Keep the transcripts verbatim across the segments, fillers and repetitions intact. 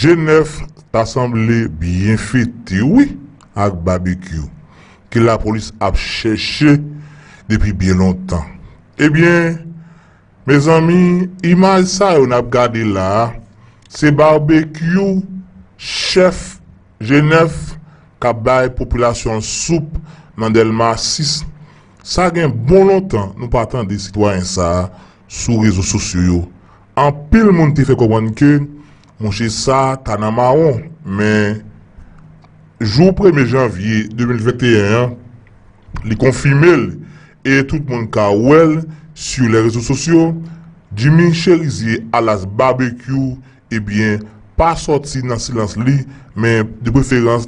Jenèf ta sanble byen fete wi ak Babekyou, ke lapolis ap chèche depi byen lontan. Ebyen, mezanmi, imaj sa yo n ap gade la a, se Babekyou, chèf Jenèf, k ap bay popilasyon an soup nan Dèlma sis. Sa gen bon lontan nou pa tande sitwayen sa a sou rezo sosyo yo. Anpil moun te fè konprann ke monche sa a ta nan mawon, men jou premye janvye de mil venteyen an, li konfime l e tout moun ka wè l sou lè rezo sosyo. Jimmy Cherizier alyas Babekyou, ebyen, pa sòti nan silans li, men de preferans,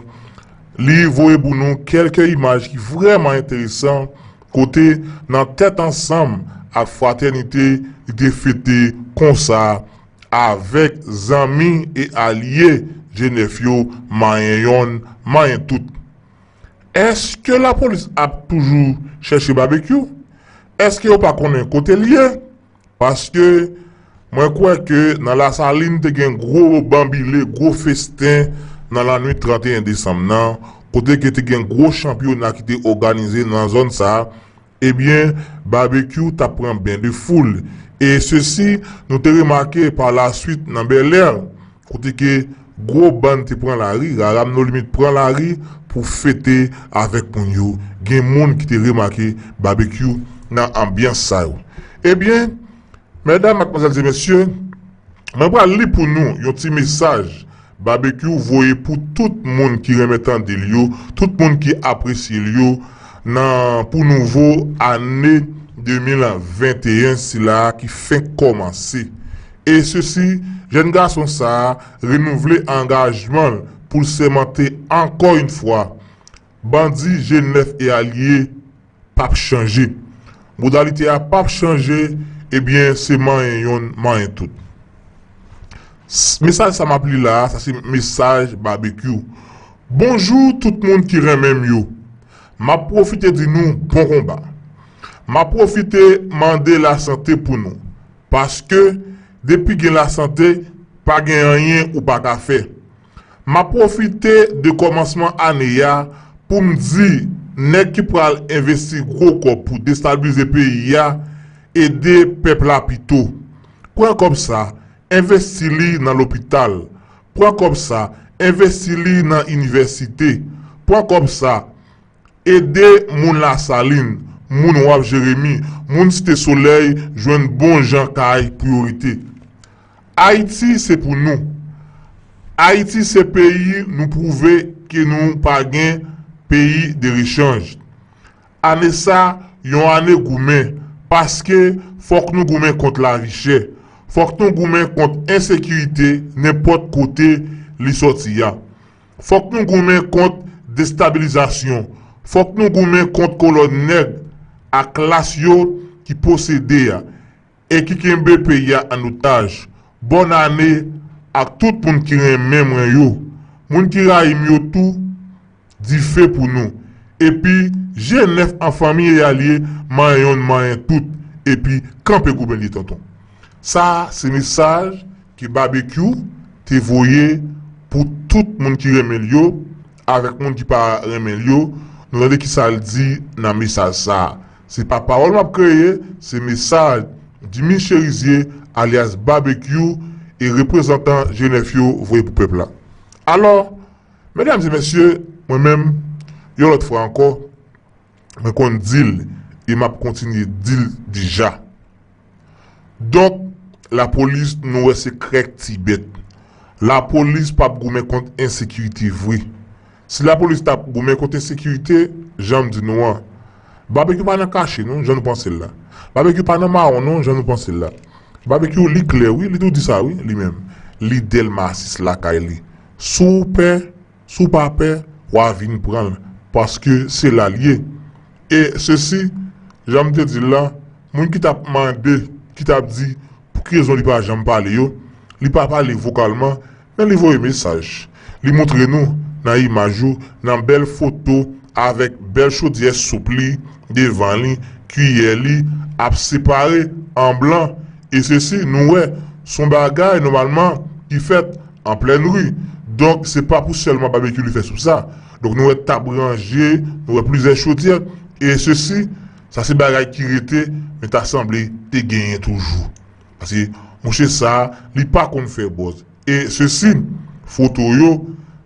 li voye pou nou kèlke imaj ki vrèman enteresan, kote nan tèt ansanm ak Fratènite, li te fete konsa avèk zanmi e alye Jenèf yo, manyen yonn, manyen tout. Èske lapolis ap toujou chèche Babekyou? Èske yo pa konnen kote l ye? Paske mwen kwè ke nan Lasalin te gen gwo banbile, gwo festen nan lannwit tranteyen desanm nan, kote ke te gen gwo chanpyona ki te òganize nan zòn sa a. Ebyen, Babekyou t ap pran bain de foule. E sesi, nou te remake pa la suite nan Bèlè, kote ke gwo bann te pran lari, Raram No Limit pran lari pou fete avèk moun yo. Gen moun ki te remake Babekyou nan anbyans sa yo. Ebyen, medam, madmwazèl e mesye, mwen pral li pou nou yon ti mesaj Babekyou voye pou tout moun ki renmen tande l yo, tout moun ki apresye l yo, nan pou nouvo ane de mil venteyen sila a ki fenk kòmanse. E sesi, jèn gason sa a renouvle angajman l pou l sèmante ankò yon fwa, bandi Jenèf e alye p ap chanje. Modalite a p ap chanje, ebyen, se manyen yonn, manyen tout. S-, mesaj sa m ap li la a, sa se mesaj Babekyou. Bonjou tout moun ki renmen m yo. M ap pwofite di nou bon konba. M ap pwofite mande lasante pou nou. Paske, depi gen lasante, pa gen anyen ou pa ka fè. M ap pwofite de kòmansman ane a pou m di nèg ki pral envesti gwo kòb pou destabilize peyi a, ede pèp la pito. Pran kòb sa, envesti li nan lopital. Pran kòb sa, envesti li nan inivèsite. Pran kòb sa, ede moun Lasalin, moun Waf Jeremi, moun Site Solèy jwenn bon jan kay pou yo rete. Ayiti se pou nou. Ayiti se peyi nou pwouve ke nou pa gen peyi de rechanj. Ane sa, yon ane goumen, paske fòk nou goumen kont lavi chè. Fòk nou goumen kont ensekirite nenpòt kote li sòti a. Fòk nou goumen kont destabilizasyon. Fòk nou goumen kont kolòn nèg ak klas yo ki posede a e ki kenbe peyi a an otaj. Bòn ane ak tout moun ki renmen mwen yo. Moun ki rayi m yo tou, dife pou nou. Epi, Jenèf an fanmi e alye, manyen yonn, manyen tout. Epi, kanpe goumen li tonton. Sa a, se mesaj ke Babekyou te voye pou tout moun ki renmen l yo, avèk moun ki pa renmen l yo. Nou tande kisa l di nan mesaj sa a. Se pa pawòl m ap kreye, se mesaj Jimmy Cherizier, alyas Babekyou, e reprezantan Jenèf yo voye pou pèp la. Alò, medam e mesye, mwen menm, yon lòt fwa ankò, mwen konn di l, e m ap kontinye di l deja. Donk, lapolis, nou wè se krèk ti bèt. Lapolis p ap goumen kont ensekirite vre. Si lapolis t ap goumen kont ensekirite, jan m di nou an, Babekyou pa nan kache non, jan nou panse l la. Babekyou pa nan mawon non, jan nou panse l la. Babekyou, li klè wi, li tou di sa wi, li menm. Li Dèlma sis lakay li. Si w pè, si w pa pè, w a vin pran l, paske se la l ye. E sesi, jan m te di l la, moun ki t ap mande, ki t ap di pou ki rezon li pa janm pale yo, li pa pale vokalman, men li voye mesaj. Li montre nou nan imaj yo, nan bèl foto, avèk bèl chodyè soup li devan li, kiyè li ap separe an blan. E sesi, nou wè, s on bagay nòmalman ki fèt an plèn ri. Donk, se pa pou sèlman Babekyou li fè sou sa. Donk, nou wè tab ranje, nou wè plizyè chodyè. E sesi, sa se bagay ki rete, men ta sanble te genyen toujou. Paske, mouche sa, li pa konn fè bòz. E sesi, foto yo,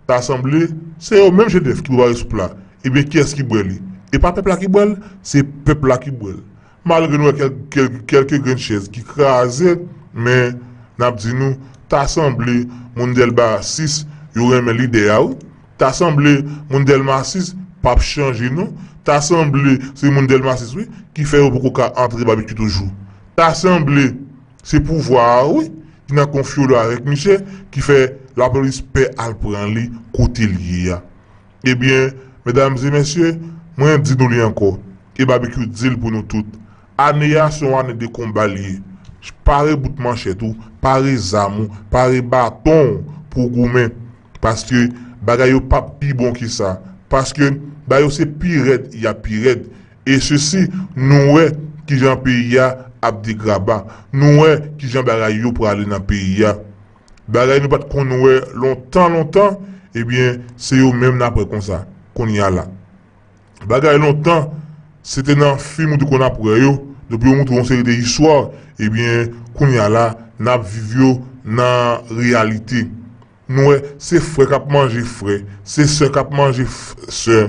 ta sanble, se yo menm G D F ki prepare soup la. Ebyen, kiyès ki bwè li? E pa pèp la ki bwè l, se pèp la ki bwè l. Malgre nou wè kèl, kèl, kèlke grenn chèz ki kraze, men n ap di nou, ta sanble moun Dèlma sis, yo renmen lide a, wi. Ta sanble moun Dèlma sis p ap chanje, non. Ta sanble se moun Dèlma sis, wi, ki fè yo poko ka antre Babekyou toujou. Ta sanble se pouvwa a, wi, ki nan konfyo avèk misye, ki fè lapolis pè al pran li kote l ye a. Ebyen, medam e mesye, mwen di nou li ankò, e Babekyou di l pou nou tout. Ane a se yon ane de konba li ye. Pare bout manchèt ou, pare zam ou, pare baton w pou w goumen. Paske bagay yo p ap pi bon ke sa. Paske bagay yo se pi rèd, y ap pi rèd. E sesi, nou wè kijan peyi a ap degraba. Nou wè kijan bagay yo prale nan peyi a. Bagay nou pa t konn wè lontan, lontan, ebyen, se yo menm n ap wè konsa, kounye a la. Bagay lontan, se te nan fim ou te konn ap wè yo, depi yo moutre yon seri de istwa, ebyen, kounye a la, n ap viv yo nan reyalite. Nou wè, se frè k ap manje frè, se sè k ap manje f-, sè,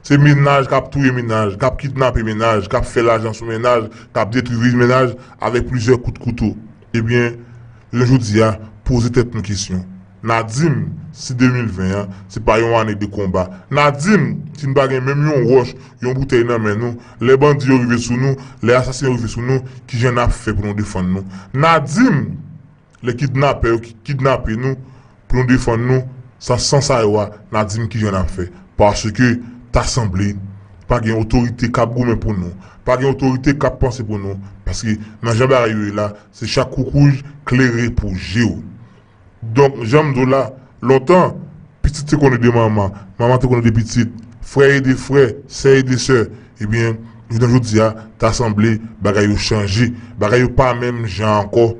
se mennaj k ap touye mennaj, k ap kidnape mennaj, k ap fè lajan sou mennaj, k ap detwi vi mennaj avèk plizyè kout kouto. Ebyen, jounen jodi a, poze tèt nou kesyon. N a di m si de mil ven an, se pa yon ane de konba. N a di m si n pa gen menm yon wòch, yon boutèy nan men nou, lè bandi yo rive sou nou, lè asasen yo rive sou nou, kijan n ap fè pou nou defann nou? N a di m lè kidnapè yo ki kidnape nou, pou nou defann nou, san, san sa yo a, n a di m kijan n ap fè. Paske, ta sanble, pa gen otorite k ap goumen pou nou. Pa gen otorite k ap panse pou nou. Paske, nan jan bagay yo ye la, se chak koukouj klere pou je w. Donk, jan m di w la, lontan, pitit te konn ede manman, manman te konn ede pitit, frè ede frè, sè ede sè. Ebyen, jounen jodi a, ta sanble, bagay yo chanje. Bagay yo pa menm jan ankò.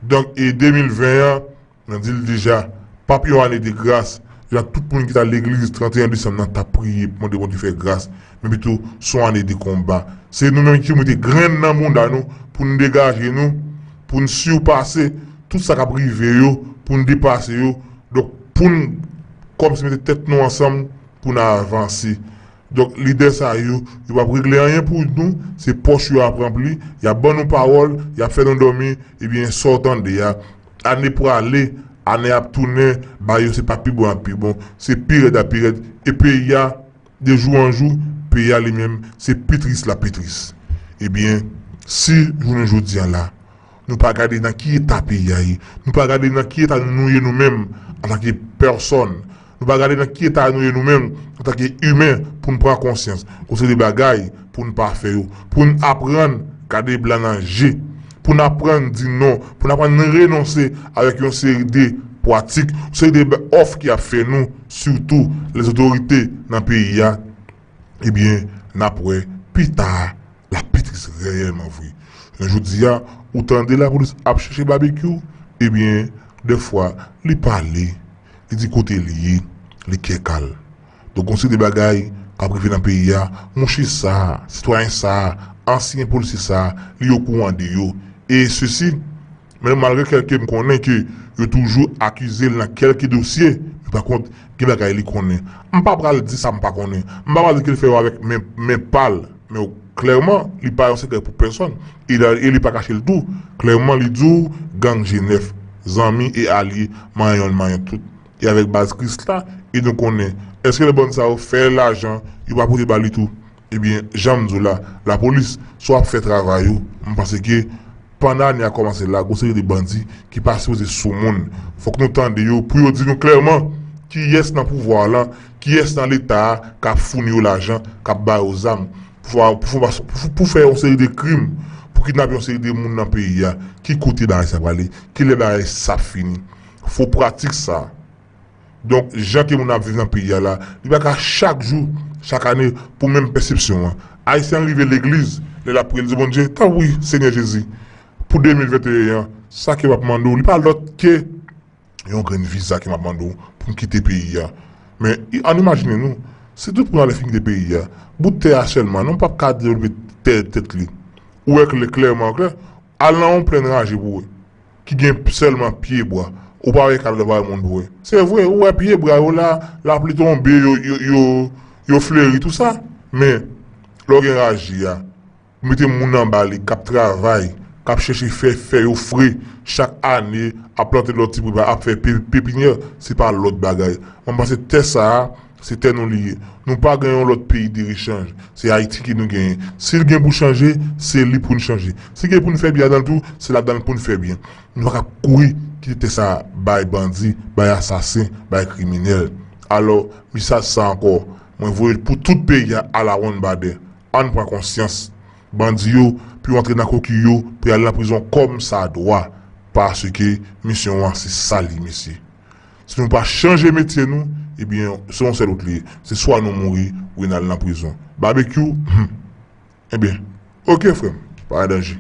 Donk, e de mil ven an, mwen di l deja, p ap yon ane de gras, jan tout moun ki t al legliz trannteyen desanm nan t ap priye pou mande Bondye fè gras, men pito, s on ane de konba. Se nou menm ki mete grenn nan bounda nou pou n degaje nou, pou n sipase tout sa k ap rive yo, pou n depase yo. Donk, pou n kòmsi mete tèt nou ansanm pou n avanse. Donk, lidè sa yo, yo p ap regle anyen pou nou, se pòch yo y ap ranpli, y ap ban nou pawòl, y ap fè nou dòmi, ebyen, sa w tande a, ane prale, ane ap tounen, bagay yo se pa pi bon ap pi bon, se pi rèd ap pi rèd, e peyi a, de jou an jou, peyi a li menm, se pi tris l ap pi tris. Ebyen, si jounen jodi a la, nou pa gade nan ki eta peyi a ye, nou pa gade nan ki eta nou ye nou menm, antanke pèsòn, nou pa gade nan ki eta nou ye nou menm, antanke imen, pou n pran konsyans, yon seri de bagay pou n pa fè yo, pou n aprann gade blan nan je, pou n aprann di non, pou n aprann renonse avèk yon seri de pwatik, yon seri de ba-, òf ki ap fè nou, sitou lèzotorite nan peyi a, ebyen, n ap wè pita a, l ap pi tris reyèlman vre. Jounen jodi a, ou tande lapolis ap chèche Babekyou, ebyen, dèfwa, li pale, li di kote l ye, li kè kal. Donk, gon seri de bagay k ap rive nan peyi a, mouche sa a, sitwayen sa a, ansyen polisye sa a, li okouran de yo. E sesi, men malgre kèlke m konnen ke yo toujou akize l nan kèlke dosye, men pa kont, gen bagay li konnen. M pa pral di sa m pa konnen. M pa pral di ke l fè yo avèk men, men pa l. Men klèman, li pa yon sekrè pou pèsòn. E, e li pa kache l tou. Klèman, li di w, gang G nèf, zanmi e alye, manyen yonn, manyen tout. E avèk baz Krisla, e nou konnen. Èske lè bann sa yo fè lajan, yo pa pote ba li tou? Ebyen, jan m di w la, lapolis, si w ap fè travay ou, m panse ke pandan ane a kòmanse la, gon seri de bandi ki pa sipoze sou moun. Fòk nou tande yo, pou yo di nou klèman kiyès nan pouvwa a lan, kiyès nan Leta a k ap founi yo lajan, k ap ba yo zam, pou, pou, pou, pou fè yon seri de krim, pou kidnape yon seri de moun nan peyi a. Ki kote bagay sa prale? Kilè bagay sa ap fini? Fo pratik sa. Donk, jan ke moun ap viv nan peyi a la, li pa ka chak jou, chak ane, pou menm pèsepsyon an. Ayisyen an rive legliz, lè l ap priye, l di Bondye, tanpri, Senyè Jezi, pou de mil venteyen an, sa ke m ap mande w, li pa lòt ke yon grenn viza ke m ap mande w pou m kite peyi a. Men, i- ann imajine nou, si tout moun ale fin kite peyi a, bout tè a sèlman, non p ap ka devlope tè tèt li. Ou wè klè, klèman klè, al nan yon plèn raje pou wè, ki gen sèlman pye bwa. Ou pa wè kal travay moun pou wè. Se vre, ou wè pye bwa yo la, lapli tonbe, yo, yo, yo, yo fleri, tou sa. Men, lè w gen raje a, ou mete moun anba li, k ap travay, k ap chèche fè, fè yo fre, chak ane, ap plante lòt ti bri, ap fè pe- pepinyè, se pa lòt bagay. Mwen panse tè sa a, se tè nou li ye. Nou pa gen yon lòt peyi de rechanj. Se Ayiti ki nou genyen. Si l gen pou chanje, se li pou n chanje. Si gen pou n fè byen ladan l tou, se ladan l pou n fè byen. Nou pa ka kouri kite tè sa a bay bandi, bay asasen, bay kriminèl. Alò, mesaj sa ankò, mwen voye l pou tout peyi a alawonnbadè. Ann pran konsyans. Bandi yo, pou yo antre nan koki yo, pou y al nan prizon kòm sa dwa. Paske misyon an se sa li, mesye. Si nou pa chanje metye nou, ebyen, se yon sèl wout li ye. Se swa nou mouri, ou n al nan prizon. Babekyou, hmm. Ebyen, oke frè m, pa gen danje.